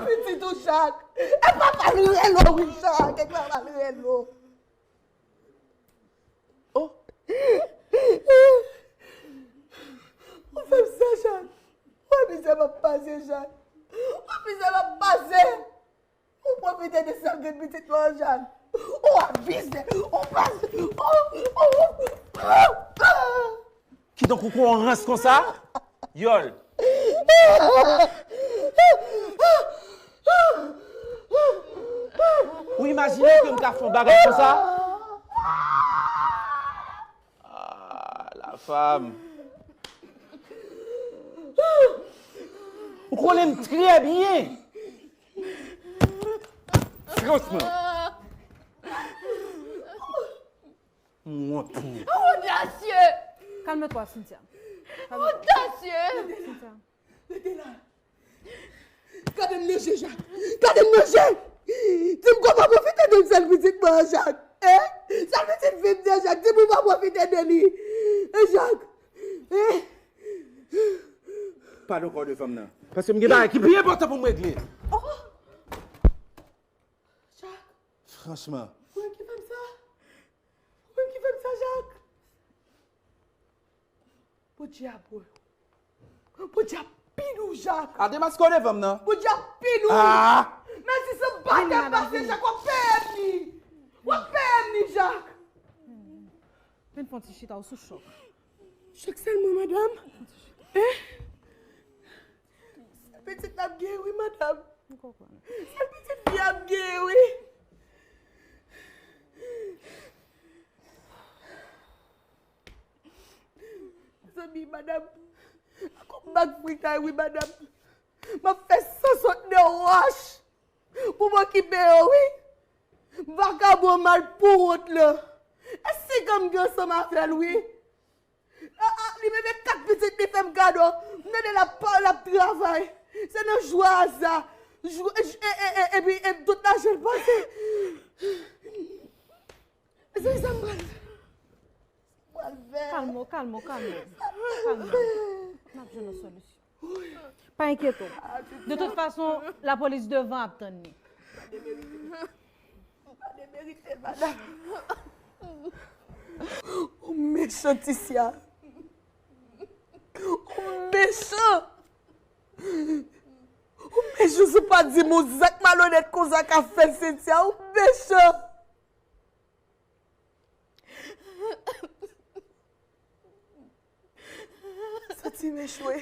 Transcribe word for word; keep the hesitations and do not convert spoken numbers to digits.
Pitit ou Jak. E papa l rele w wi Jak. E papa l rele w. Oh. Ou fè m sa Jak. Ou wè mizè m ap pase Jak. Ou wè mizè m ap pase. Ou pwofite de sèl grenn pitit mwen an Jak. Ou abize. Ou pase. Ou, ou, ou. Kidonk ou gon rans konsa? Yòl. Ou imajine ke m ka fè yon bagay konsa? Ah, la femme. Ou konnen m trè byen. Franchman. M wont pou ou. Odasye! Calme-toi, Cynthia. Calme-toi. Odasye! Cynthia. Rete la. Gade m nan je Jak. Gade m nan je. Di m kòman pwofite de sèl pitit mwen an Jak. Eh? Sèl pitit fi m nan Jak. Di m ou pa pwofite de li. Eh Jak. Eh? Pale ankò de fanm nan. Paske m gen bagay ki pi enpòtan pou m regle. Jak. Franchman. Ou menm ki fè m sa? Ou menm ki fè m sa Jak? Bondye ap wè w. Bondye ap pini w Jak. A demaske w devan m nan. Bondye ap pini w. Ah! Mèsi se batè pase Jak w ap peye m li. W ap peye m li Jak. Vin fè yon ti chita ou sou chòk. Chak sèlman madanm. Eh? Pitit n ap gen wi madanm. M konprann. Sèl pitit fi ap gen wi. Zanmi madanm. Ak yon bag fritay wi madanm. M ap fè san sot nan wòch. Pou m okipe yo wi. Vakabon mal pou wont lan. E sigan m gen ansanm avè l wi. Ah, ah, li menm e kat pitit li fè m kado. M tande l ap pale, l ap travay. Se nan jwa a sa. Jwa, j- e, e, e, epi e, tout lajan l pase. Se sa m pral. Pral fè. Kalme w, kalme w, kalme w. Kalme w. N ap jwenn yon solisyon. Pa enkyete w. De tout fason, lapolis devan ap tann li. Pa demerite, madanm. Ou mechan, Tisya. Ou mechan. Ou mechan, si w pa di m yon zak malonèt konsa k ap fèt, Cynthia. Ou mechan. Santi m echwe.